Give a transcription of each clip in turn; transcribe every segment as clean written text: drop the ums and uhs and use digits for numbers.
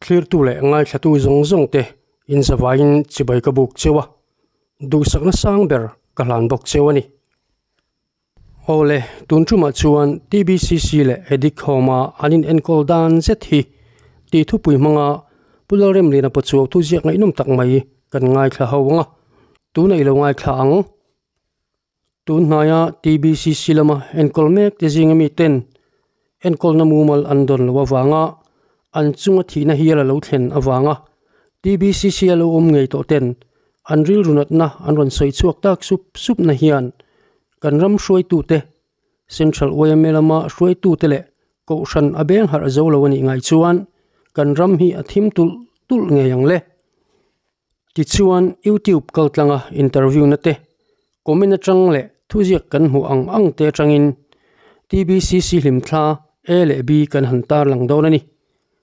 Thlirtu leh ngaithlatu zawng zawng te inzavaiin chibai ka buk cheu a, duhsakna sang ber ka hlan bawk cheu a ni. Awle, tun tumah chuan TBCC leh Addict Home-a an in enkawl dan zet hi tih thupui hmanga Pu Lalremliana Pachuau thuziak ngaihnawm tak mai kan ngaithla ho ang a, tunah i lo ngaithla ang. Tun hnaia TBCC lama enkawl mek te zinga miten enkawlna mumal an dawn loh avanga an chunga thihna hial a lo thlen avanga TBCC a lo awm ngei tawh ten an rilru natna an rawn sawi chhuak tak sup sup na hian kan ram hruaitute, Central yma lama hruaitute leh Kohhran a beng harh zo lo a nih ngai chuan kan ram hi a thim tulh tulh ngei ang le. Tichuan, YouTube kaltlanga interview na te, comment atang leh thuziak kan hmuh ang ang te atangin TBCC hlimthla A leh B kan han tarlang dawn a ni.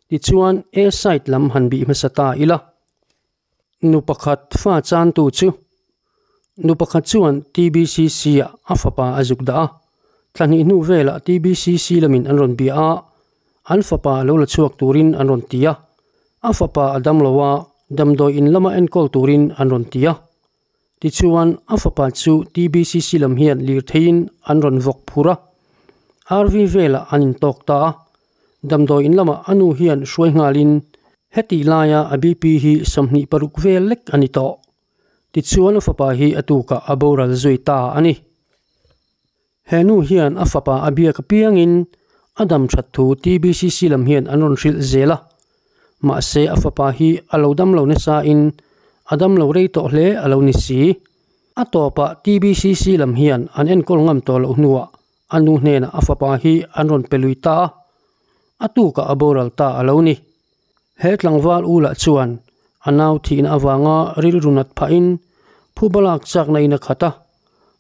Tichuan, A side lam han bih hmasa ta ila. Nu pakhat fa chantu chu Nu pakhat chuan TBCC ah a fapa a zuk dah a, thla hnih hnu velah TBCC lamin an rawn bia a, an fapa lo la chhuak turin an rawn ti a. A fapa a dam lo a, damdawi in lama enkawl turin an rawn ti a. Tichuan, a fapa chu TBCC lam hian lirtheiin an rawn vawk phur a. RV velah an intawk ta a. Damdawi in lamah a nu hian hruai nghalin hetih laia a BP hi 26 vel lek a ni tawh. Tichuan a fapa hi a tukah a boral zui ta a ni. He nu hian a fapa a biak apiangin a dam that thu TBCC lam hian an rawn hrilh zel a. Mahse a fapa hi a lo dam lo nasa in a dam lo rei tawh hle a lo ni si. A tawpah TBCC lam hian an enkawl ngam tawh loh hnuah a nu hnenah a fapa hi an rawn pe lui ta a, a tukah a boral ta a lo ni. He tlangval u lah chuan a nau thihna avanga rilru nat phahin phuba lak chakna in a khat a,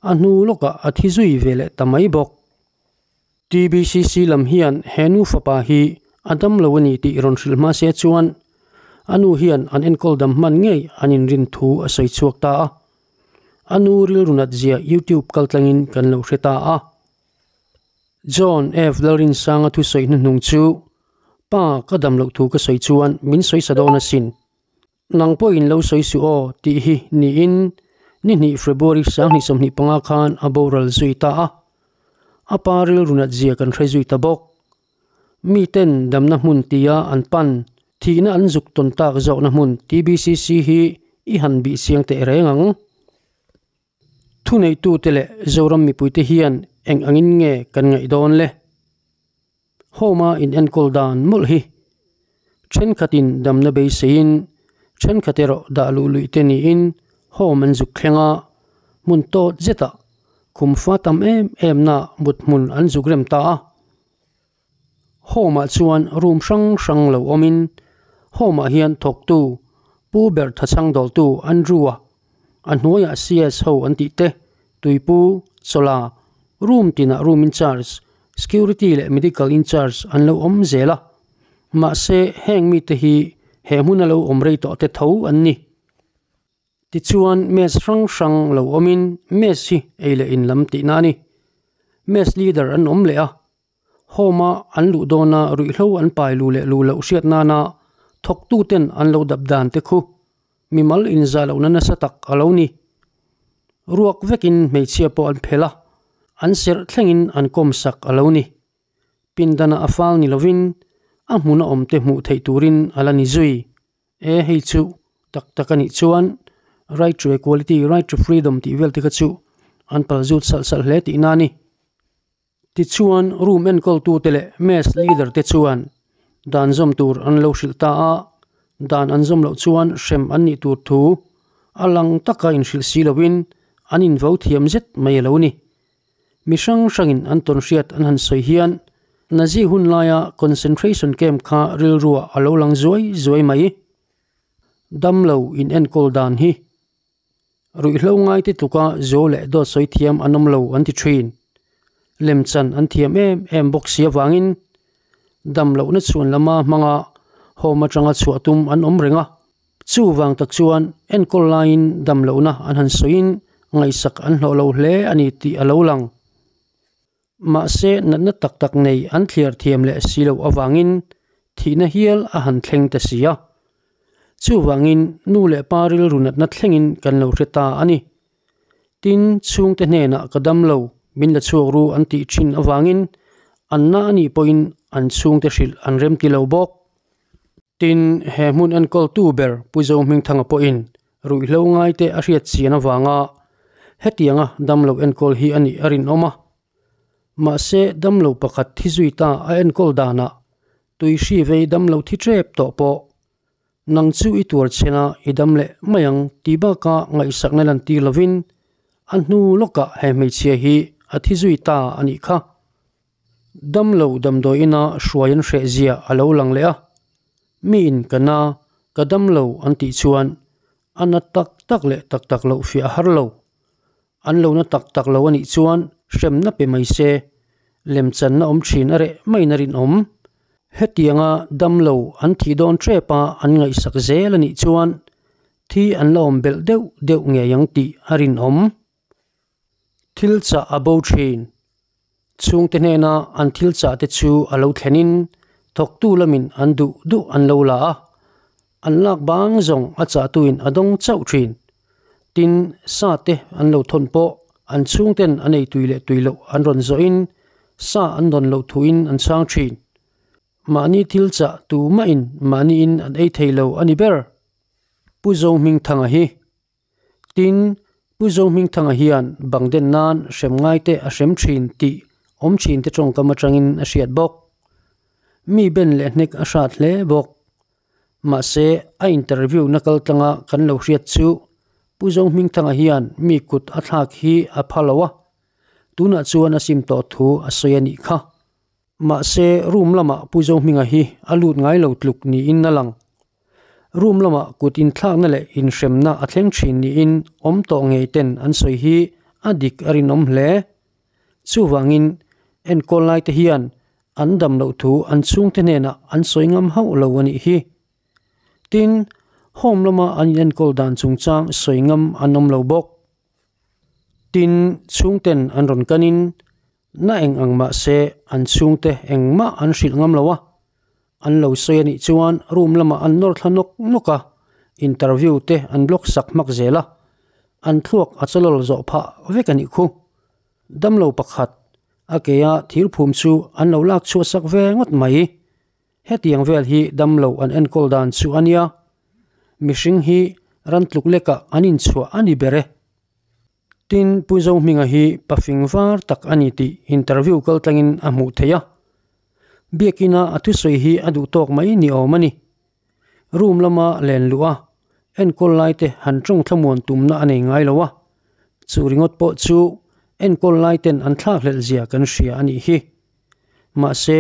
a hnu lawkah a thi zui ve leh ta mai bawk. TBCC lam hian he nu fapa hi a dam lo a ni tih rawn hrilh hma se chuan a nu hian an enkawl dam hman ngei an inrin thu a sawi chhuak ta a. A nu rilru nat zia YouTube kaltlangin kan lo hre ta a. John F. Lalrinsanga thusawi hnuhnung chu Pa, ka dam loh thu ka sawi chuan min sawi sa dawn asin. Nang pawhin lo sawi suh aw tih hi niin ni hnih February 2025 khan a boral zui ta a. A pa rilru nat zia kan hre zui ta bawk. Miten damna hmun tia an pan, thihna an zuk tawn tak zawkna hmun TBCC hi i han bih chiang teh reng ang. Thuneitute leh Zoram mipuite hian eng angin nge kan ngaih dawn le? Home-a in enkawl dan mawlh hi thenkhatin damna beiseiin thenkhat erawh dah luh luih te niin home an zuk thleng a, hmun tawt zetah khum fa tam em em na mut hmun an zuk rem ta a. Home-ah chuan room hrang hrang lo awmin home-ah hian thawktu Pu ber thachhang dawltu Andrew-a a hnuaiah CS ho an tih te, Tuipu, Chawla, room tinah room in charge, security leh medical in charge an lo awm zel a. Mahse, heng mite hi he hmuna lo awm rei tawh te tho an ni. Tichuan, mess hrang hrang lo awmin mess hi ei leh in lam tihna a ni. Mess leader an awm leh a, Home-a an luh dawna ruihhlo an pai lu leh lu loh hriat nana thawktuten an lo dap dan te khu mimal inzah lohna nasa tak a lo ni. Ruak vekin hmeichhia pawh an phel a, an serh thlengin an kawm sak a lo ni. Pindana a fal ni lovin a hmuna awmte hmuh theih turin a la ni zui. E hei chu tak tak a nih chuan right to equality, right to freedom tih vel te kha chu an pal zut salh salh hle tihna a ni. Tichuan, room enkawltute leh mess leader te chuan dan zawm tur an lo hrilh ta a, dan an zawm loh chuan hrem an nih tur thu a lang taka inhrilh si loin an invo thiam zet mai a lo ni. Mi hrang hrangin an tawn hriat an han sawi hian Nazi hun laia concentration camp kha rilruah a lo lang zuai zuai mai. Damlo in enkawl dan hi Ruihhlo ngaite tluka zo leh dawt sawi thiam an awm lo an ti thin. Lemchan an thiam em em bawk si avangin dam lohna chhuan lama hmanga home atanga chhuah tum an awm reng a. Chuvang tak chuan enkawl laiin dam lohna an han sawiin ngaihsak an hlawh lo hle a ni tih a lo lang. Mahse natna tak tak nei an thliar thiam leh si loh avangin Thihna hial a han thleng ta si a. Chuvangin nu leh pa rilru natna thlengin kan lo hre ta a ni. Tin, chhungte hnenah ka dam lo, min la chhuak ru an tih thin avangin an na a nih pawhin an chhungte hrilh an remti lo bawk. Tin, he hmun enkawltu ber Pu Zohmingthanga pawhin ruihhlo ngaite a hriat chian avanga hetianga damlo enkawl hi a nih a rinawm a. Mahse, damlo pakhat thi zui ta a enkawl danah tui hri vei damlo thi tep tawh pawh nang chu i tuar chhen a i dam leh mai ang tih baka ngaihsakna lantir lovin a hnu lawkah he hmeichhia hi a thi zui ta a nih kha. Damlo damdawi ina hruai an hreh zia a lo lang leh a, miin ka na, ka damlo an tih chuan a na tak tak leh tak tak loh fiah a har lo. An lo na tak tak lo a nih chuan hremna pe mai se, lemchanna awm thin a reh maiin a rinawm. Hetianga damlo an thih dawn tep a an ngaihsak zel a nih chuan thi an la awm belh deuh deuh ngei ang tih a rinawm. Thil chah a bo thin. Chhungte hnena an thil chah te chu a lo thlenin thawktu lamin an duh duh an lo la a, an lak bang zawng a chahtuin a dawng chauh thin. Tin, sa te an lo thawn pawh an chhungten an ei tui leh tui loh an rawn zawhin sa an dawn loh thuin an chhang thin. Mahni thil chah tu mahin mahniin an ei thei lo a ni ber. Pu Zohmingthanga hi. Tin, Pu Zohmingthanga hian bang den nan hrem ngaite a hrem thin tih awm thin te tawngkam atangin a hriat bawk. Mi ben leh hnek a hrat hle bawk. Mahse, a interview na kal tlanga kan lo hriat chu Pu Zohmingthanga hian mi kut a thlak hi a pha lo a, tunah chuan a sim tawh thu a sawi a nih kha. Mahse, room lamah Pu Zohminga hi a lut ngai lo tluk niin a lang. Room lamah kut inthlakna leh inhremna a thleng thin niin awm tawh ngei ten an sawi hi a dik a rinawm hle. Chuvangin, enkawl laite hian an dam loh thu an chhungte hnenah an sawi ngam hauh lo a nih hi. Tin, home lama an inenkawl dan chungchang sawi ngam an awm lo bawk. Tin, chhungten an rawn kanin na eng ang mah se an chhungte engmah an hrilh ngam lo a, An lo sawi a nih chuan room lamah an nawr thla nawk nawk a, interview te an block sak hmak zel a, an thluak a chawlawl zawh phah vek a nih khu. Damlo pakhat, a ke a thir phum chu an lo lak chhuah sak ve ngawt mai. Hetiang vel hi damlo an enkawl dan chu a nia. Mihring hi ran tluk lekah an inchhuah a ni ber e. Tin, Pu Zohminga hi pafing var tak a ni tih interview kal tlangin a hmuh theih a. Biakina a thusawi hi a duh tawk mai ni awm a ni. Room lama len luh a, enkawl lai te han tawng thlamuan tumna a nei ngai lo a. Chu ringawt pawh chu enkawl lai ten an thlakhlelh zia kan hria a nih hi. Mahse,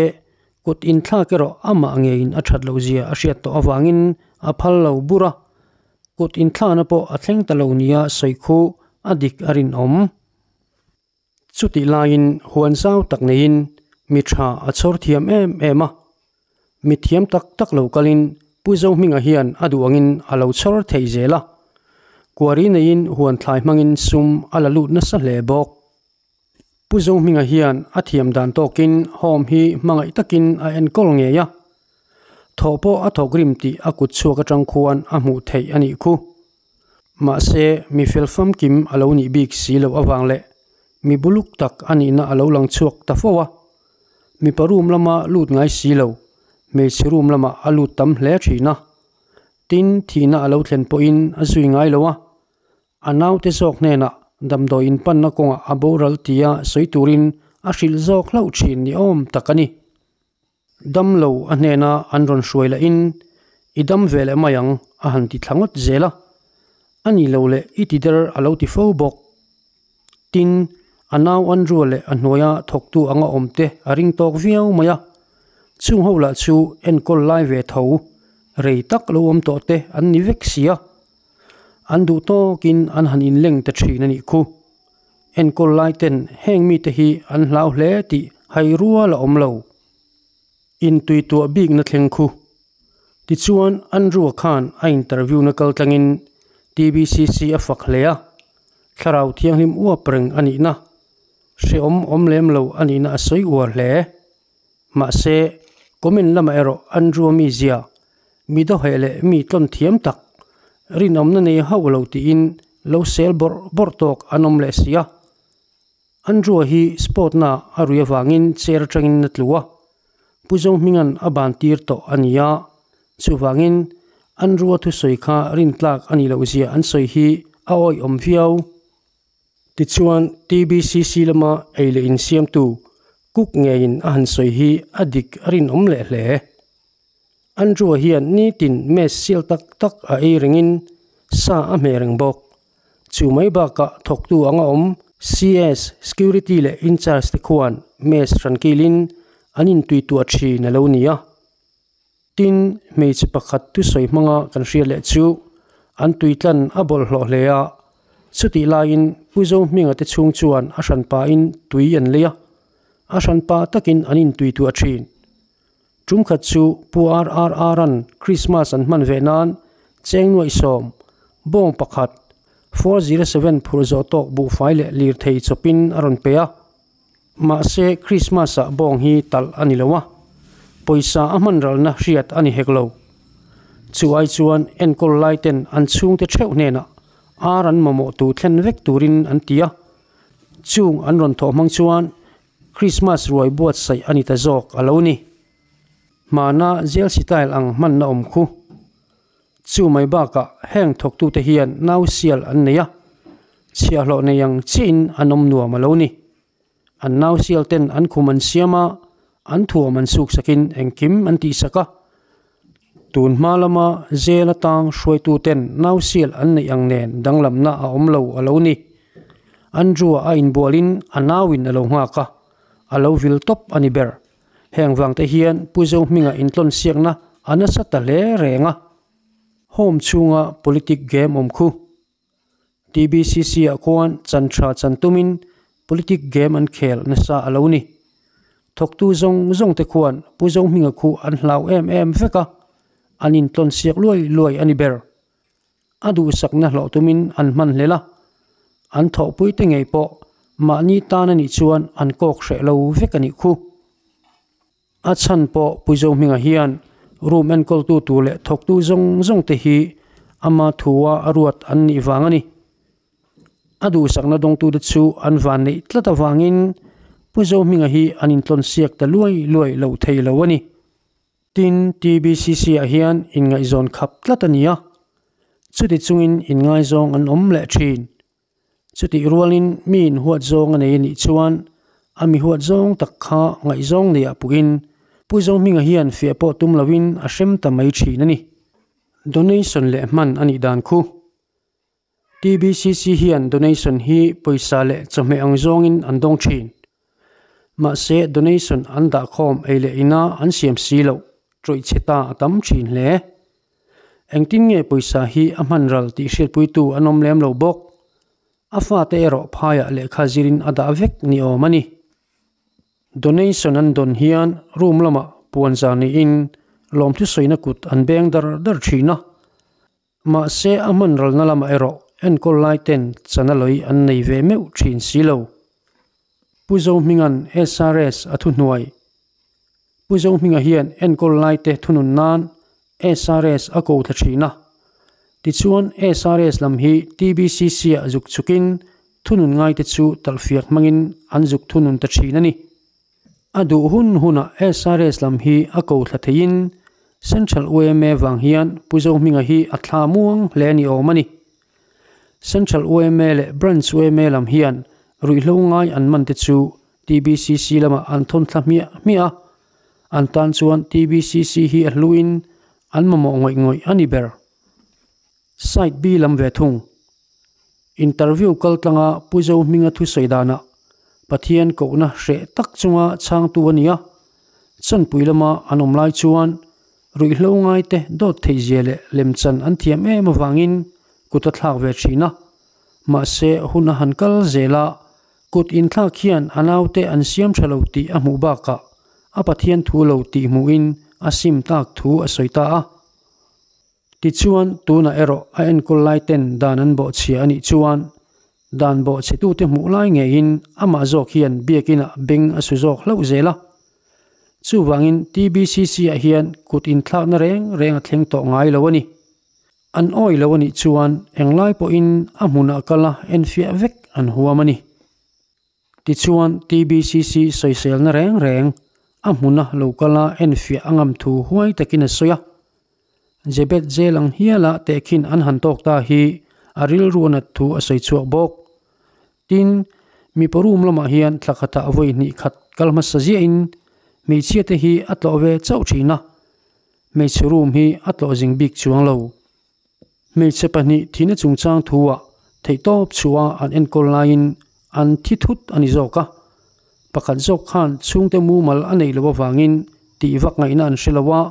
kut inthlak erawh amah ngeiin a that loh zia a hriat tawh avangin a phal lo bur a. Kut inthlakna pawh a thleng ta lo nia sawi khu a dik a rinawm. Chutih laiin huan zau tak neiin mi tha a chhawr thiam em em a. Mi thiam tak tak lo kalin Pu Zohminga hian a duh angin a lo chhawr thei zel a. Kuari neiin huan thlai hmangin sum a la lut nasa hle bawk. Pu Zohminga hian a thiam dan tawkin home hi hmangaih takin a enkawl ngei a. Thawh pawh a thawk rim tih a kut chhuak atang khuan a hmuh theih a nih khu. Mahse, mi fel famkim a lo nih bik si loh avang leh mi buluk tak a nihna a lo lang chhuak ta fo a. Mipa room lama lut ngai si lo, hmeichhe room lamah a lut tam hle thin a. Tin, thihna a lo thlen pawhin a zui ngai lo a. A naute zawk hnenah damdawi inpanna kawngah a boral tia sawi turin a hrilh zawk hlauh thin ni awm tak a ni. Damlo a hnena an rawn hruai lahin i dam ve leh mai ang a han ti thla ngawt zel a, a ni lo leh i ti der a lo ti fo bawk. Tin, a nau Andrew leh a hnuaia thawktu anga awmte a ring tawk viau mai a, chung ho lah chu enkawl lai ve tho rei tak lo awm tawh te an ni vek si a. An duh tawkin an han inleng ta thin a nih khu. Enkawl lai ten heng mite hi an hlau hle tih hai rual a awm lo. Intui tuah bikna thleng khu. Tichuan Andrew-a khan a interview na kal tlangin TBCC a fak hle a, thlarau thianghlim uap reng a nihna, hrehawm awm lem lo a nihna a sawi uar hle. Mahse. Comment lamah erawh Andrew-a mizia, mi dawheh leh mi tlawn thiam tak, rinawmna nei hauh lo tiin lo sel bawrh bawrh tawk an awm leh si a. Andrew-a hi sport na a rui avangin chair atangin a tlu a, Pu Zohminga'n a ban tir tawh a ni a, chuvangin Andrew-a thusawi kha rintlak a nih loh zia an sawi hi a awihawm viau. Tichuan, TBCC lama ei leh insiamtu Cook ngeiin a han sawi hi a dik a rinawm leh hle. Andrew-a hian nitin mess sial tak tak a ei rengin sa a hmeh reng bawk. Chu mai bakah thawktu anga awm CS, Security leh Incharge te khuan mess hran kilin an intuituah thin a lo ni a. Tin, hmeichhe pakhat thusawi hmanga kan hriat leh chu an tuitlan a bawlhhlawh hle a, chutih laiin Pu Zohminga te chhung chuan a hranpain tui an lei a, a hranpa takin an intuituah thin. Tumkhat chu Pu RRR-a'n Krismas an hman ve nan cheng nuaihsawm, bawng pakhat, 407 phurh zawh tawk buhfai leh lirthei chawpin a rawn pe a. Mahse, Krismas-ah bawng hi talh a ni lo a, pawisa a hman ralna hriat a ni hek lo. Chu ai chuan enkawl laiten an chhungte theuh hnenah ar an mamawh tu thlen vek turin an ti a, chung an rawn thawh hmang chuan Krismas ruai buatsaih a ni ta zawk a lo ni. Hmana jail style ang hmanna awm khu. Chu mai bakah heng thawktute hian nau sial an nei a, chhiahhlawh nei ang chiahin an awm nuam a lo ni. An nau sial ten an khum an siam a, an thuam an suk sakin engkim an tihsak a. Tun hma lama jail atang hruaituten nau sial an neih ang nen danglamna a awm lo a lo ni. Andrew-a a inbualin a nauin a lo nghak a, a lo vil tawp a ni ber. Heng vang te hian Pu Zohminga intlawn siakna a nasa ta hle reng a. Home chhunga politic game awm khu. TBCC ah khuan chan tha chan tumin politic game an khel nasa a lo ni. Thawktu zawng zawng te khuan Pu Zohminga khu an hlau em em vek a, an intlawn siak luai luai a ni ber. A duhsakna hlawh tumin an hman hlel a, an thawhpui te ngei pawh mahni tan a nih chuan an kawk hreh lo vek a nih khu. A chhan pawh Pu Zohminga hian room enkawltu tur leh thawktu zawng zawng te hi ama thua a ruat an nih vang a ni. A duhsakna dawngtute chu an van neih tlat avangin Pu Zohminga hi an intlawnsiak ta luai luai lo thei lo a ni. Tin, TBCC ah hian inngaihzawn khap tlat a ni a, chuti chungin inngaizawng an awm leh thin. Chutih rualin mi inhuat zawng a nei a nih chuan a mi huat zawng tak kha ngaihzawng neiah puhin Pu Zohminga hian fiah pawh tum loin a hrem ta mai thin a ni. Donation leh hman a nih dan khu. TBCC hian donation hi pawisa leh chawhmeh ang zawngin an dawng thin. Mahse donation an dahkhawm ei leh ina an siam si loh tawih chhe ta a tam thin hle. Engtin nge pawisa hi a hman ral tih hriatpuitu an awm lem lo bawk. A fate erawh phaiah lehkha zirin a dah vek ni awm a ni. Donation an dawn hian room lamah puanzar niin lawmthu sawina kut an beng dar dar thin a. Mahse a hman ralna lamah erawh enkawl lai ten chana lawi an nei ve meuh thin si lo. Pu Zohminga'n SRS a thuhnuai. Pu Zohminga hian enkawl lai te thunun nan SRS a ko thla thin a. Tichuan SRS lam hi TBCC ah zuk chhukin thunun ngaite chu talhfiak hmangin an zuk thunun ta thin a ni. A duh hun hunah SRS lam hi a ko thla theiin Central yma vang hian Pu Zohminga hi a thla muang hle ni awm a ni. Central yma leh Branch yma lam hian ruihhlo ngai an man te chu TBCC lamah an thawn thla hmiah hmiah a, an tan chuan TBCC hi a hluin an mamawh ngawih ngawih a ni ber. Side B lam ve thung. Interview kal tlanga Pu Zohminga thusawi danah Pathian kohna hreh tak chunga chhangtu a ni a, chanpui lama an awm lai chuan ruihhlo ngaite dawt theihzia leh lemchan an thiam em avangin kut a thlak ve thin a. Mahse hun a han kal zel a, kut inthlak hian a naute an siam tha lo tih a hmuh bakah a Pathian thu lo tih hmuhin a sim tak thu a sawi ta a. Tichuan, tunah erawh a enkawl lai ten dan an bawhchhia a nih chuan, dan bawhchhetute hmuh lai ngeiin amah zawk hian biakinah beng a su zawk hlauh zel a. Chuvangin TBCC-ah hian kut inthlakna reng reng a thleng tawh ngai lo a ni. An awih lo a nih chuan englai pawhin a hmunah kala enfiah vek an huam a ni. Tichuan TBCC sawiselna reng reng a hmuna lo kala enfiah a ngam thu huai takin a sawi a. Jebet zel ang hiala tehkhin an han tawk ta hi a rilru a nat thu a sawi chhuak bawk. Tin, mipa room lamah hian thla khatah vawi hnih khat kal hmasa ziahin hmeichhia te hi a tlawh ve chauh thin a, hmeichhe room hi a tlawh zing bik chuang lo. Hmeichhe pahnih thihna chungchang thuah theihtawp chhuah an enkawl laiin an thi thut a ni zawk a, pakhat zawk khan chhungte mumal a neih loh avangin tih vak ngaihna an hre lo a,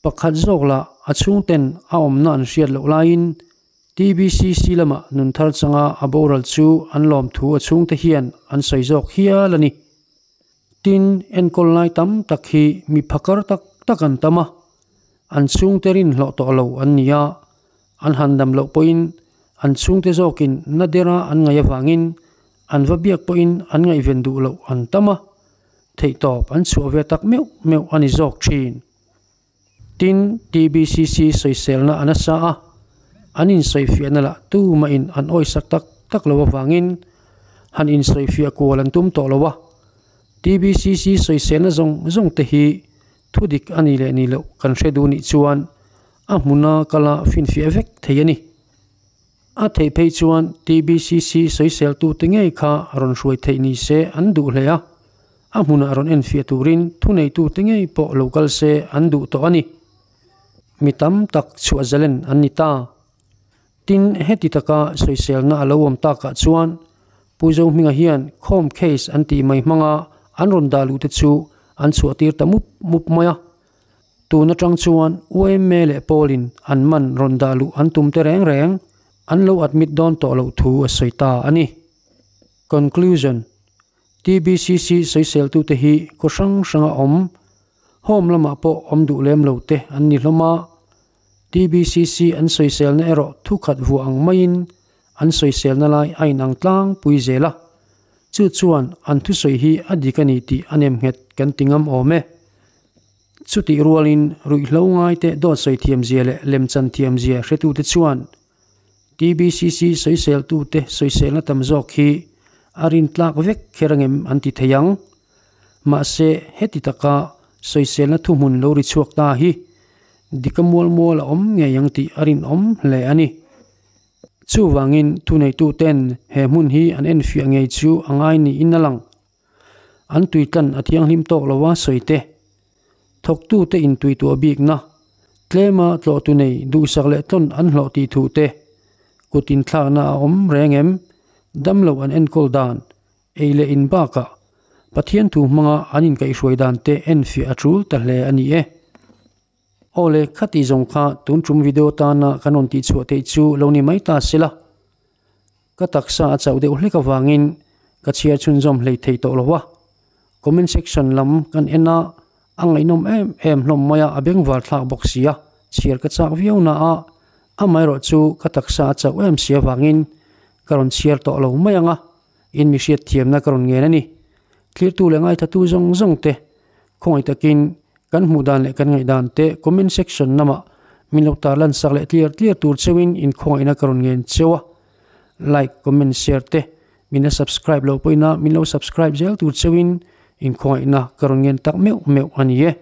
pakhat zawk lah a chhungten a awmna an hriat loh laiin TBCC lamah nun thar changa a boral chu an lawm thu a chhungte hian an sawi zawk hial a ni. Tin, enkawl lai tam tak hi mi phakar tak tak an tam a, an chhungte rinhlawh tawh lo an ni a, an han dam loh pawhin an chhungte zawkin na dera an ngaih avangin an va biak pawhin an ngaihven duh loh an tam a, theihtawp an chhuah ve tak meuh meuh a ni zawk thin. Tin, TBCC sawiselna a nasa a, an insawifiahna lah tumahin an awisak tak tak lo avangin han insawifiah kual an tum tawh lo a. TBCC sawiselna zawng zawng te hi thudik a ni leh ni loh kan hre duh nih chuan a hmuna kala finfiah vek thei a ni. A theih phei chuan TBCC sawiseltute ngei kha rawn hruai theih ni se an duh hle a. A hmunah rawn enfiah turin thuneitute ngei pawh lo kal se an duh tawh a ni. Mi tam tak chhuah zalen an ni ta. Tin, heti taka sawiselna a lo awm takah chuan Pu Zohminga hian khawm case an tih mai hmanga an rawn dah luhte chu an chhuahtir ta mup mup mai a. Tun atang chuan UMA leh Paulin an man rawn dah luh an tum te reng reng an lo admit dawn tawh loh thu a sawi ta a ni. Conclusion. TBCC sawiseltute hi khaw hrang hranga awm, home lamah pawh awm duh lem lo te an ni hlawm a. TBCC an sawiselna erawh thukhat vuah ang maiin an sawiselna lai a inang tlangpui zel a. Chu chuan an thusawi hi a dik a ni tih a nem nghet kan ti ngam awm e. Chutih rualin ruihhlo ngaite dawt sawi thiamzia leh lemchan thiamzia hretute chuan TBCC sawiseltute sawiselna tam zawk hi a rintlak vek kher angem an ti thei ang. Mahse, heti taka sawiselna thuhmun lo ri chhuak ta hi dika mual mual a awm ngei ang tih a rinawm hle a ni. Chuvangin thuneituten he hmun hi an enfiah ngei chu a ngai niin a lang. An tuitlan a thianghlim tawk lo a sawi te. Thawktute intuituah bikna, tlema tlawhtu nei duhsak leh tlawn an hlawh tih thu te, kut inthlakna a awm reng em, damlo an enkawl dan, ei leh in bakah Pathian thu hmanga an inkaihhruai dan te enfiah a tul ta hle a ni e. Awle, khati zawng kha tun tum video tana kan rawn tihchhuah theih chu lo ni mai ta sela. Ka taksa a chauh deuh hlek avangin ka chhiar chhunzawm hlei thei tawh lo a, comment section lam kan en a, a ngaihnawm em em hlawm mai a, a bengvar thlak bawk si a, chhiar ka chak viau na a, amaherawh chu ka taksa a chauh em si avangin ka rawn chhiar tawh lo mai ang a, in mi hriat thiamna ka rawn ngen a ni. Thlirtu leh ngaithatu zawng zawng te khawngaih takin kan hmuh dan leh kan ngaih dan te comment section lamah min lo tar lan sak leh tliar tliar tur cheuhin in khawngaihna ka rawn ngen cheu a. Like, comment, share te min la subscribe lo pawhin a min lo subscribe zel tur cheuhin in khawngaihna ka rawn ngen tak meuh meuh a ni e.